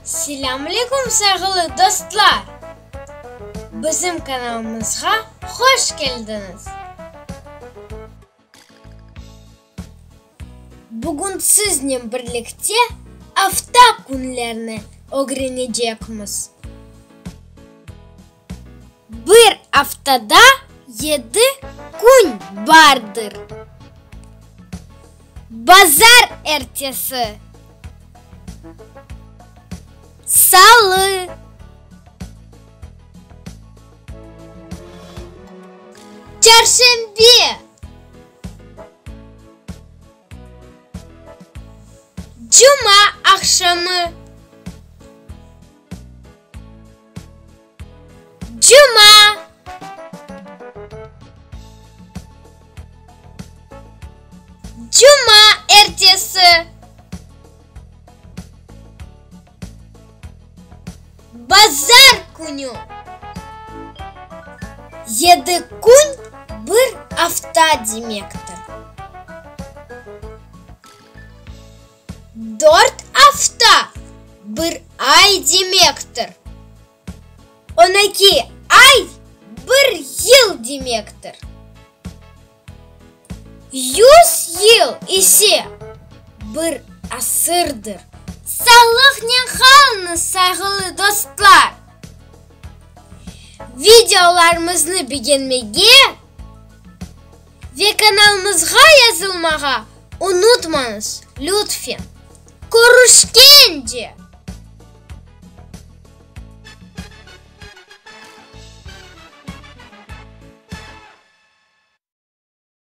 Selâm aleyküm, sayğılı dostlar! Bizim kanalımızğa hoş keldiñiz! Bugün siznen birlikte afta künlerini ögrenecekmiz. Bir aftada yedi kün bardır. Bazar ertesi, salı, çarşenbe, cuma aqşamı. Cuma. Cuma ertesi. Bazar künü. Yedi kün bir afta demektir. Dört afta bir ay demektir. On eki ay bir yıl demektir. Yüz yıl ise bir asırdır. Sağlıqnen qalıñız, sayğılı dostlar! Videolarımıznı begenmege ve kanalımızğa yazılmağa unutmañız, lütfen! Körüşkence!